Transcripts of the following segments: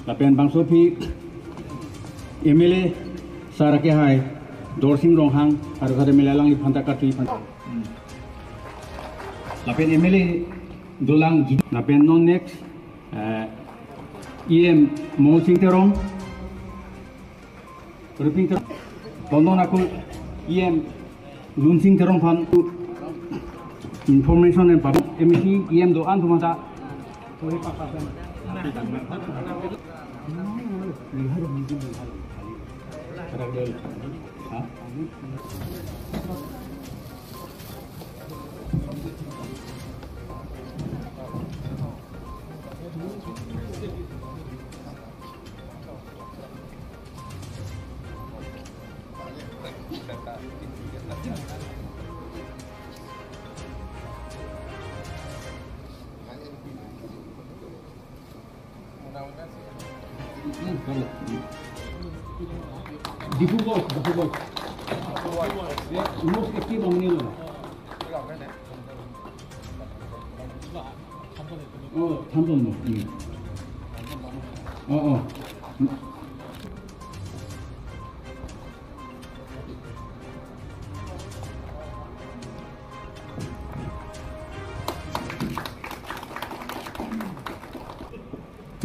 Lapen bangso phi MLA sarake hai Dorsing Ronghang aru khade melalang li phanta katui phanta Lapen MLA dolang lapen non next EM Mosing Terong Ruping Terong London aku EM Lunsing Terong phan information and public MEC EM do an phanta Dipu boys, Dipu boys. Most active amni lo. Oh, thamson mo. Oh, oh.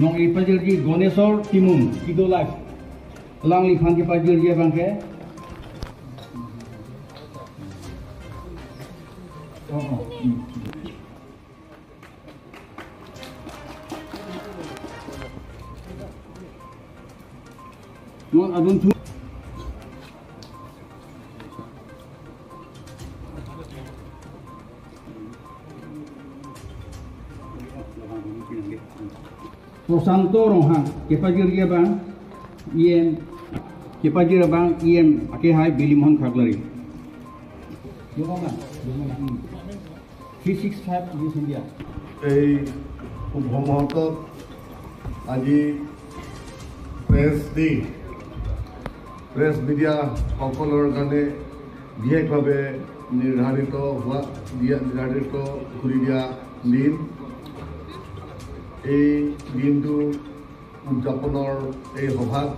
Nong ipajir ji Gonesor Timum Kido Life lang li phan ki pajir ji bangke oh non adun thu Prosanto Ronghang kepajir ji bang EM kepajir bang EM ake hai Bilimohan Khaglari 365 News India. এই শুভ মুহূৰ্তত আজি press day press media সকলৰ কাৰণে বিশেষভাৱে নিৰ্ধাৰিত হোৱা নিৰ্ধাৰিত কৰি দিয়া দিন। এই দিনটো উদযাপনৰ এই সভাত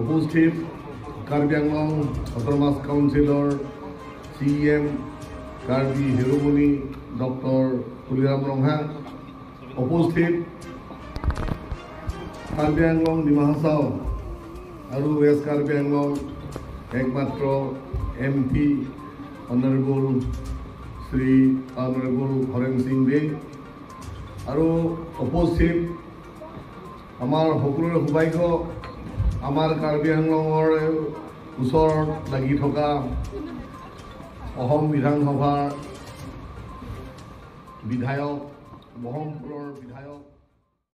উপস্থিত কাৰ্বি আংলং অট'নমাছ কাউন্সিলৰ C M Karbi Hiromoni doctor Tuliram Ronghang, উপস্থিত কাৰ্বি আংলং ডিমা হাছাও আৰু ৱেষ্ট কাৰ্বি আংলং একমাত্ৰ M P honourable Shri honourable Haren Singh Bey আৰু উপস্থিত আমাৰ সকলোৰে সৌভাগ্য আমাৰ কাৰ্বি আংলঙৰ ওচৰত লাগি থকা অসম বিধানসভাৰ বিধায়ক বহৰমপুৰৰ বিধায়ক